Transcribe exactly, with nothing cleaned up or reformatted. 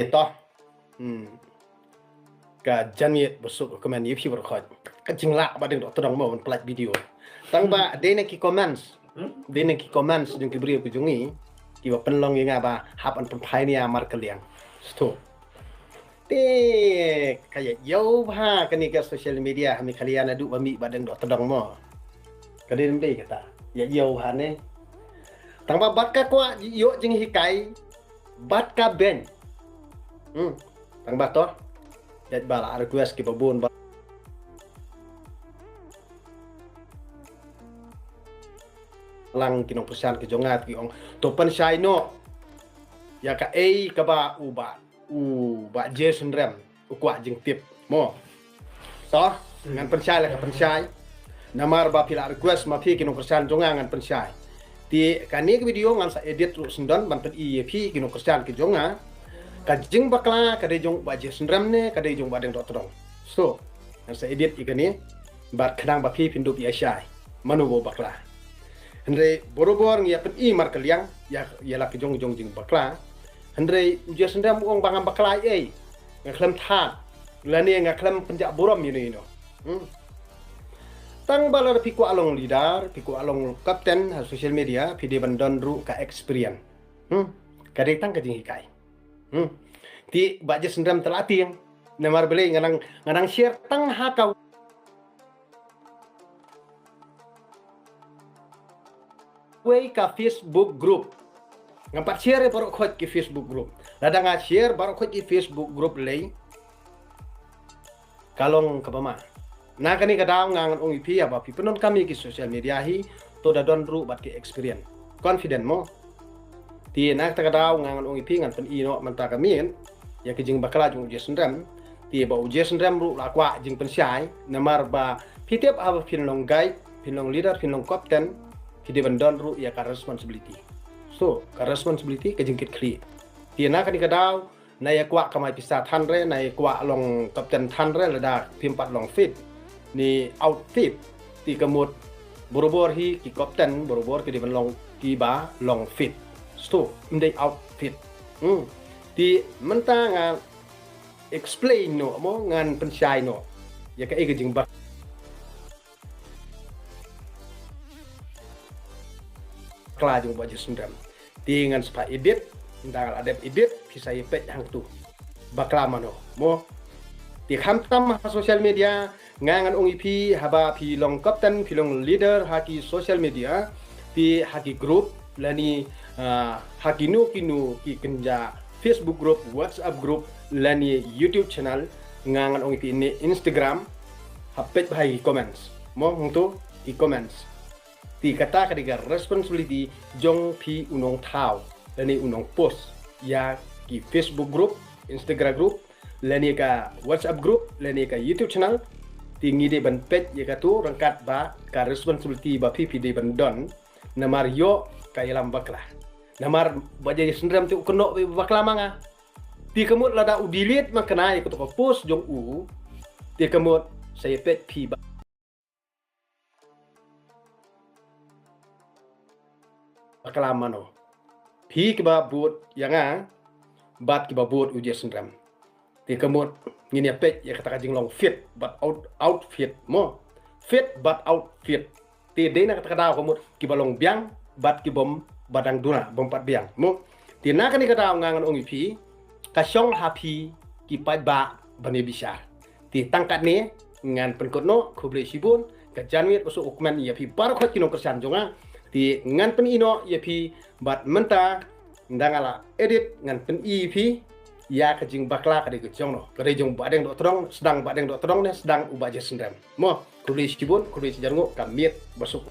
Ito. Hmm. Ka janmiet ba suk comment ïa phi baroh khoit. Ka jinglah Bah Deng Dohtdong mo ban pynlait video. Tang ba dei na ki comments. Dei na ki comments jong ki briew ki jong ngi. Ki ba pynlong ïa nga ba hap ban pynphai nia markylliang. Sto. Te ka ïa ïoh bha kane ka social media ha Meghalaya naduh ba mih Bah Deng Dohtdong mo. Ka dei dei kata. Ïa ïoh bha ne. Tang ba bad ka kwah ïoh jinghikai bad ka beiñ. Hmm. Tang ba to. Ïa ba la request ki ba bun ba lang ki nongpyrshang ki jong nga ki ong to pynshai noh ïa kaei kaba u Bah, u Bah Jason Rem u kwah jingtip mo. To ngan pynshai la ka pynshai. Namar ba phi la request ma phi ki nongpyrshang jong nga ngan pynshai. Te kane ka video ngan sa edit ruh syndon ban pyni ïa phi ki nongpyrshang ki jong nga. Ka jingbakla ka dei jong Bah Jason Rem ne ka dei jong Bah Deng Dohtdong. So ngan sa edit ïa kane bad khnang ba phi phin dup ïa shai mano ba bakla. Hynrei borobor ngi ïa pyni markylliang ïa, ïa la ki jong jong jingbakla. Hynrei u Jason Rem u ong ba ngam bakla ei. Nga khlem thad lane nga khlem pynjah burom ïa no ïa no. Hmm. Tang ba la phi kwah long leader, phi kwah long captain ha social media, phi dei ban don ruh ka experience. Hmm. Ka dei tang ka jinghikai. Hmm. Te Bah Jason Rem te la tieng. Namar balei nga nang, nga nang share tang ha ka wei ka Facebook group. Ngam pat share baroh khoit ki Facebook group. Lada nga share baroh khoit ki Facebook group lei ka long kaba ma. Na kane ka daw nga ngan ong ïa phi haba phi pyndonkam ïa ki social media hi to da don ruh bad ki experience. Confident mo. Te na kata ka daw nga ngan ong ïa phi ngan pyni noh mynta ka miet ïa ka jingbakla jong u Jason Rem. Te ba u Jason Rem ruh la kwah jingpynshai namar ba phi tip haba phin long guide, phin long leader, phin long captain, phi dei ban don ruh ïa ka responsibility. So ka responsibility ka jingkitkhlieh. Te na kane ka daw na ïa kwah kamai pisa than re, na ïa kwah long captain than re, lada phim pat long fit ne outfit. Te ka mut borobor hi ki captain borobor ki dei ban long ki ba long fit. Sto ym dei outfit. Hmm. Te mynta nga explain noh mo, ngan pynshai noh ïa kaei ka jingbakla jong u Bah Jason Rem. Te ngan sa pha edit, nda la dep edit phi sa ïa peit hangtu bakla mano mo. Te khamtam ha social media nga ngan ong ïa phi haba phi long captain, phi long leader ha ki social media, te ha ki group lane, ah, ha kino kino ki kynja Facebook group, WhatsApp group lane YouTube channel, nga ngan ong ïa phi ne Instagram, ha peit bha ki comments mo, hangtu ki comments. Te kata ka dei ka responsibility jong phi u nongthaw lane u nongpost ïa ki Facebook group, Instagram group lane ka WhatsApp group lane ka YouTube channel. Te ngi dei ban peit ïa katu ryngkat ba ka responsibility ba phi phi dei ban don. Namar ïoh ka ïalam bakla. Namar Bah Jason Rem te u kynnoh ba bakla ma nga. Te ka mut lada u delete ma kane ïa katu ka post jong u, te ka mut sa ïa peit phi ba bakla mano. Phi kiba bud ïa nga bad kiba bud u Jason Rem. Te ka mut ngin ïa peit ïa kata ka jinglong fit bad out, outfit mo. Fit bad outfit. Te dei na kata ka daw ka mut kiba long biang bad kibym ba dang duna bym pat biang mo. Te na kane ka daw nga ngan ong ïa phi ka shong ha phi ki paidbah ban ïa bishar. Te tang katne ngan pynkut noh, khublei shibun, ka janmiet ba suk u kmen ïa phi baroh khoit ki nongkyrshan jong nga. Te ngan pyni noh ïa phi bad mynta nda nga la edit ngan pyni ïa phi ïa ka jingbakla ka dei ka jong no. Ka dei jong Bah Deng Dohtdong, sdang Bah Deng Dohtdong ne sdang u Bah Jason Rem. Mo, khublei shibun, khublei shihajar nguh, ka miet ba suk.